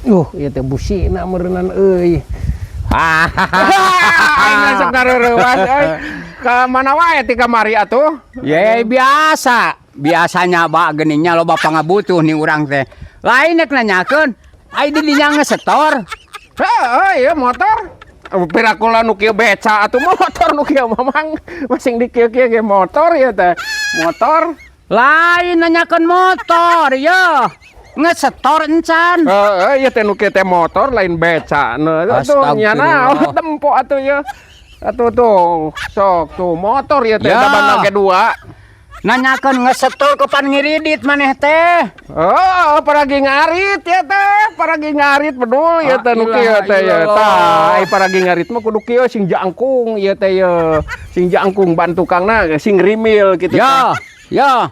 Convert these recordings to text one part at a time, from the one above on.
Ieu teh busina meureunnan euy. Aing langsung kareurewas euy. Ka mana wae ti kamari atuh? Ye biasa, biasanya ba geningnya loba pangabutuh nih urang teh. Lain nek nanyakeun, ai di dinya ngesetor. Heeh, ieu motor. Pirakula nu kieu beca atuh, motor nu kieu mah, Mang. Masing di kieu-kieu ge motor ieu teh. Motor. Lain nanyakeun motor, ya. Ngesetor encan. Heeh, ieu teh nu kieu teh motor, lain beca. Nu atuh nya naon tempo atuh ieu. Atuh tuh, sok tuh motor ieu teh. Dabana ge dua. Nanyakeun ngesetor kapan ngiridit maneh teh? Oh, paragi ngarit ya teh, paragi ngarit bedul ya teh nu kieu teh ya. Tah, ai paragi ngarit mah kudu kieu, sing jangkung ieu teh ye. Sing jangkung ban tukangna sing rimil gitu. Ya, ya.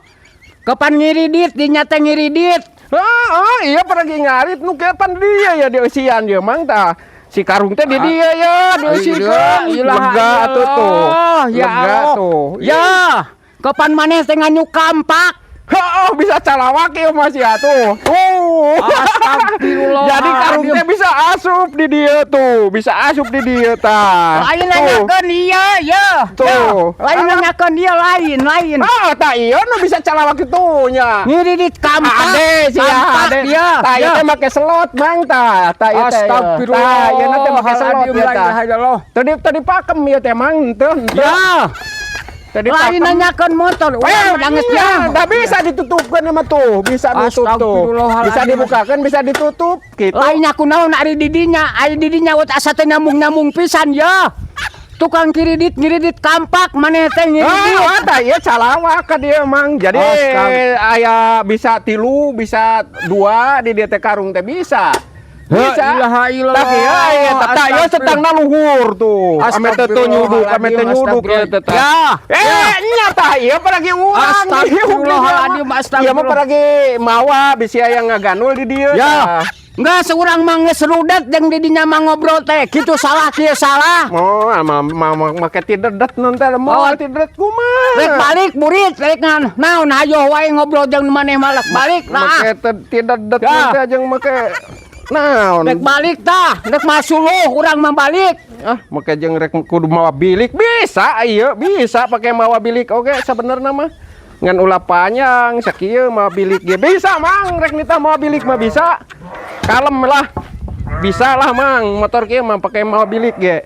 Kapan ngiridit dinya teh ngiridit? Oh, iya, paragi ngarit nu kieu pan dia ya dieusian ye, Mang, tah. Si karung teh di dia ya dieusikeun. Lega atuh tuh. Ya Lega Allah. tuh. Ya. Kapan maneh teh nganyuk kampak? Oh, bisa calawak ya Mas ya tuh. Tuh. Astagfirullah. Jadi karung teh bisa asup di dia tuh, bisa asup di dia tah. Lain Tuh. nanyakeun iya, ya. Tuh. Ya. Lain nanyakeun dia, lain, lain. Ah, tah iya nu bisa calawak itu nya. Ngiridit kampak. Ade sih ya, Kampak ade. dia. Tah ieu Ya. teh make selot, Mang, tah. Tah ieu teh. Astagfirullah. Tah ieu teh make selot ya tah. Tadi tadi pakem ieu teh, Mang, henteu henteu. Ya. Tadi Lain pakem. Nanyakeun motor. Eh, Urang geus iya, dah bisa ditutupkeun mah tuh, bisa nutup tuh. Bisa dibukakan, bisa ditutup gitu. Lain aku naon ari di dinya, ari di dinya wat asa teh nyambung-nyambung pisan ya. Tukang kiridit ngiridit kampak maneh teh ngiridit. Ah, tah ieu calawak ka dieu, Mang. Jadi Astaga. Aya bisa tilu, bisa dua di dieu teh karung teh bisa. Bisa. La ilaha illallah. Tah ieu aya tah ieu setangna luhur tuh. Ame teh teu nyuduk, ame teu nyuduk ieu teh tah. Ya. Eh, nya tah ieu paragi urang. Astagfirullahaladzim, Ieu mah astagfirullah. Paragi mawa bisi aya ngaganul di dieu Ya. tah. Enggak seorang mah geus rudet jeung di dinya mah ngobrol teh. Kitu salah, kieu salah. Mau ma ma ma make tidedet nun teh mau Oh. tidedet kumaha? Rek balik burit, rek ngan. Naon hayoh wae ngobrol jeung maneh mah rek balik lah. Make tidedet Ya. nun teh jeung make naon? Rek balik tah, rek masuluh urang mah balik. Ah, make jeung rek kudu mawa bilik bisa ieu, bisa pakai mawa bilik oke sebenarnya mah. Ngan ulah panjang sakieu mawa bilik ge bisa, Mang, rek nitah mawa bilik mah bisa. Kalem lah. Bisa lah, Mang, motor kieu mah pakai mawa bilik ge.